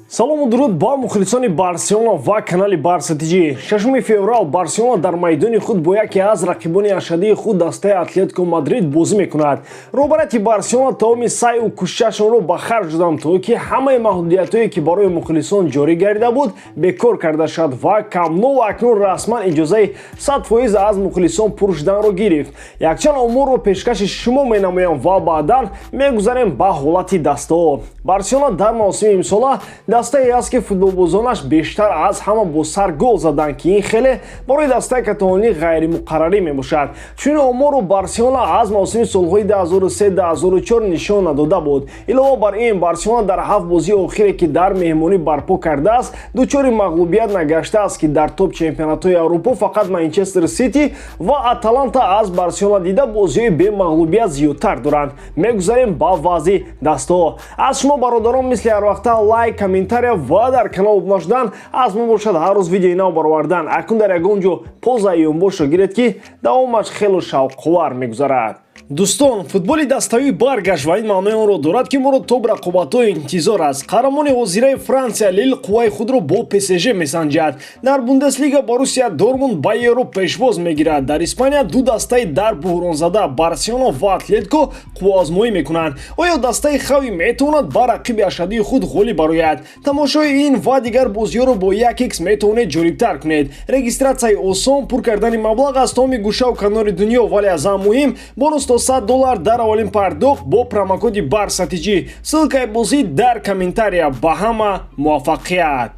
Салому дуруд ба мухлисони Барселона ва канали Барса ТЖ. 6 феврал Барселона дар майдони худ бо яке аз рақибони ашаддии худ, дастаи Атлетико Мадрид, бозӣ мекунад. Роҳбарияти Барселона тамоми саъю кӯшишашонро ба харҷ доданд, то ки ҳамаи маҳдудиятҳое, ки барои мухлисон ҷорӣ гардида буд, бекор карда шавад ва Камп Ноу акнун расман иҷозаи 100% аз мухлисон пур шуданро гирифт. Якчанд оморро пешкаши шумо менамоям ва баъдан мегузарем ба ҳолати дастаҳо. Барселона дар мавсими имсола дастае аст, ки футболбозонаш бештар аз ҳама бо сар гол заданд, ки ин хеле барои дастаи каталонӣ ғайримуқаррарӣ мебошад. Чунин оморро Барселона аз мавсими солҳои 2003-2004 нишон надода буд. Илова бар ин, Барселона дар ҳафт бозии охире, ки дар меҳмонӣ барпо кардааст, дучори мағлубият нагаштааст, ки дар топ чемпионатҳои Аврупо фақат Манчестер Сити ва Аталанта аз Барселона дида бозиҳои бемағлубият зиёдтар доранд. Мегузарем ба вазъи дастаҳо. Аз шумо, бародарон, мисли ҳарвақта лайк, комментария ва дар канал обуна шудан. Аз мо бошад ҳар рӯз видеои нав баровардан. Акнун дар ягон ҷо пауза ёнбошро гиред, ки давомаш хело шавқовар мегузарад. Дӯстон, футболи даставӣ баргашт ва ин маънои онро дорад, ки моро топ рақобатҳо интизор аст. Қаҳрамони ҳозираи Франсия Лил қувваи худро бо ПСЖ месанҷад. Дар Бундеслига Боруссия Дортмунд Байерро пешвоз мегирад. Дар Испания ду дастаи дар буҳронзада, Барселона ва Атлетико, қувваозмоӣ мекунанд. Оё дастаи Хави метавонад ба рақиби ашаддии худ ғолиб барояд? Тамошои ин ва дигар бозиҳоро бо 1x метавонед ҷолибтар кунед. Регистратсияи осон, пур кардани маблағ аз тамоми гӯшаву канори дунё, вале аз ҳама муҳим, бонус то 100 доллар дар аввалин пардохт бо промокоди Барса ТЖ. Ссылкаи бозӣ дар комментария. Ба ҳама муваффақият!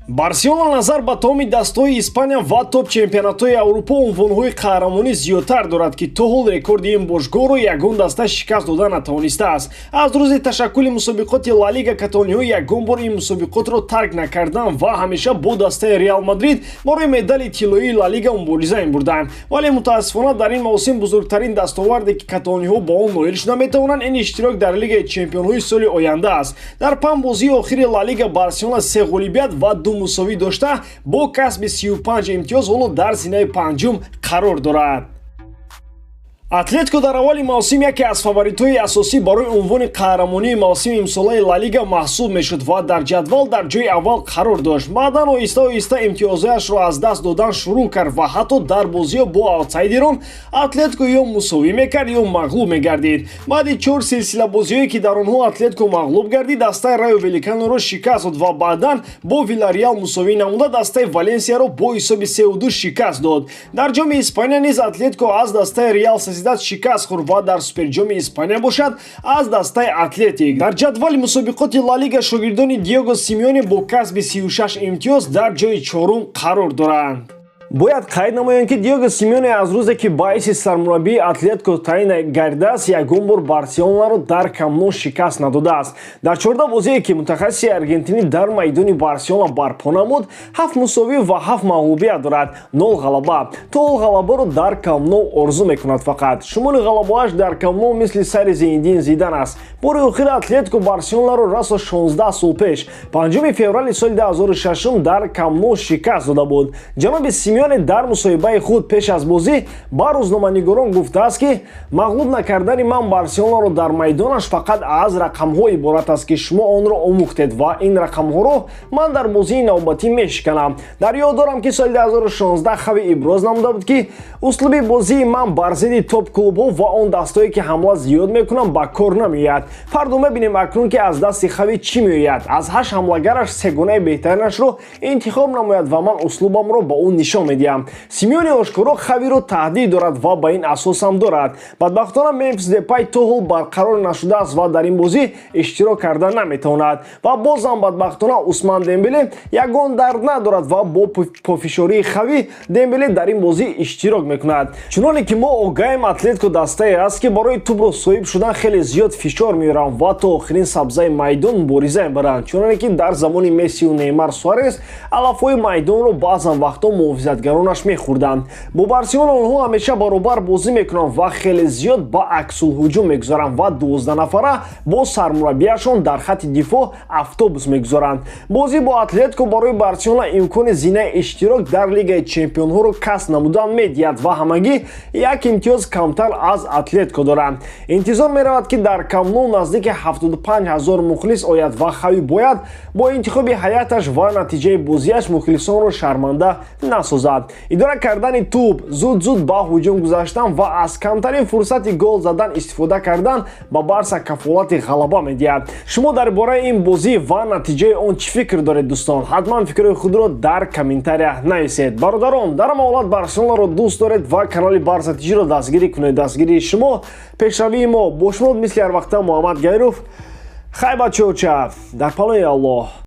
Барселона назар ба тамоми дастаҳои Испания ва топ чемпионатҳои Аврупо унвонҳои қаҳрамонӣ зиёдтар дорад, ки то ҳол рекорди ин бошгоҳро ягон даста шикаст дода натавонистааст. Аз рӯзи ташаккули мусобиқоти Ла Лига каталониҳо ягон бор ин мусобиқотро тарк накарданд ва ҳамеша бо дастаи Реал Мадрид барои медали тиллоии Ла Лига мубориза мебурданд. Вале мутаассифона, дар ин мавсим бузургтарин дастоварде, ки каталониҳо ба он ноил шуда метавонанд, ин иштирок дар Лигаи чемпионҳои соли оянда аст. Дар панҷ бозии охири Ла Лига Барселона се ғолибият ва ду мусовӣ дошта, бо касби 35 имтиёз ҳоло дар зинаи панҷум қарор дорад. Атлетико дар аввали мавсим яке аз фаворитҳои асосӣ барои унвони қаҳрамонии мавсими имсолаи Ла Лига маҳсуб мешуд ва дар ҷадвал дар ҷои аввал қарор дошт. Баъдан оҳиста оҳиста имтиёзҳояшро аз даст додан шурӯъ кард ва ҳатто дар бозиҳо бо аутсайдерон Атлетико ё мусовӣ мекард, ё мағлуб мегардид. Баъди чор силсила бозиҳое, ки дар онҳо Атлетико мағлуб гардид, дастаи Райо Валеканоро шикаст дод ва баъдан бо Вилареал мусовӣ намуда, дастаи Валенсияро бо ҳисоби 3-2 шикаст дод. Дар Ҷоми Испания низ Атлетико аз дастаи Реал Сосьедад шикаст хӯрд ва дар Суперҷоми Испания бошад, аз дастаи Атлетик. Дар ҷадвали мусобиқоти Ла Лига шогирдони Диего Симеоне бо касби 36 имтиёз дар ҷои чорум қарор доранд. Бояд қайд намоем, ки Диего Симеоне аз рӯзе, ки ба ҳайси сармураббии Атлетико таъин гардидааст, ягон бор Барселонаро дар Камп Ноу шикаст надодааст. Дар 14 бозие, ки мутахассиси аргентинӣ дар майдони Барселона барпо намуд, ҳафт мусовӣ ва ҳафт мағлубият дорад, нол ғалаба. То ҳол ғалабаро дар Камп Ноу орзу мекунад. Фақат шумори ғалабааш дар Камп Ноу мисли сари Зинедин Зидан аст. Бори охир Атлетико Барселонаро расо 16 сол пеш, 5 феврали соли 2006, дар Камп Ноу шикаст дода буд. Ҷаноби Симеоне дар мусоҳибаи худ пеш аз бозӣ ба рӯзноманигорон гуфтааст, ки мағлуб накардани ман Барселонаро дар майдонаш фақат аз рақамҳо иборат аст, ки шумо онро омӯхтед, ва ин рақамҳоро ман дар бозии навбатӣ мешиканам. Дар ёд дорам, ки соли 2016 Хави иброз намуда буд, ки услуби бозии ман бар зидди топ клубҳо ва он дастое, ки ҳамла зиёд мекунанд, ба кор намеояд. Фардо мебинем акнун, ки аз дасти Хави чӣ меояд. Аз ҳашт ҳамлагараш сегонаи беҳтаринашро интихоб намояд ва ман услубамро ба ӯ нишон медиҳам. Симеоне ошкоро Хавиро таҳдид дорад ва ба ин асос ҳам дорад. Бадбахтона, Мемфис Депай то ҳол барқарор нашудааст ва дар ин бозӣ иштирок карда наметавонад. Ва бозам бадбахтона, Усман Дембеле ягон дард надорад ва бо пофишории Хави Дембеле дар ин бозӣ иштирок мекунад. Чуноне ки мо огаем, Атлетико дастае аст, ки барои тӯбро соҳиб шудан хеле зиёд фишор меоранд ва то охирин сабзаи майдон мубориза мебаранд, чуноне ки дар замони Мессиу Неймар, Суарес алафҳои майдонро баъзан вақтҳо муҳофизатгар ҳимоятгаронаш мехӯрданд. Бо Барселона онҳо ҳамеша баробар бозӣ мекунанд ва хеле зиёд ба аксулҳуҷум мегузаранд ва 12 нафара бо сармураббияшон дар хатти дифоъ автобус мегузоранд. Бозӣ бо Атлетико барои Барселона имкони зинаи иштирок дар Лигаи чемпионҳоро касб намудан медиҳад ва ҳамагӣ як имтиёз камтар аз Атлетико доранд. Интизор меравад, ки дар Камп Ну наздики 75 ҳазор мухлис ояд ва Хави бояд бо интихоби ҳайаташ ва натиҷаи бозиаш мухлисонро шарманда насозад. Идора кардани тӯб, зуд-зуд ба ҳуҷум гузаштан ва аз камтарин фурсати гол задан истифода кардан ба Барса кафолати ғалаба медиҳад. Шумо дар бораи ин бозӣ ва натиҷаи он чӣ фикр доред, дӯстон? Ҳатман фикрҳои худро дар комментария нависед. Бародарон, дар ҳама ҳолат Барселонаро дӯст доред ва канали Барса ТЖро дастгирӣ кунед. Дастгирии шумо пешравии мо. Бо шумо мисли ҳар вақта Муҳаммад Гайров. Хай, бачаоча, дар паноҳи Аллоҳ.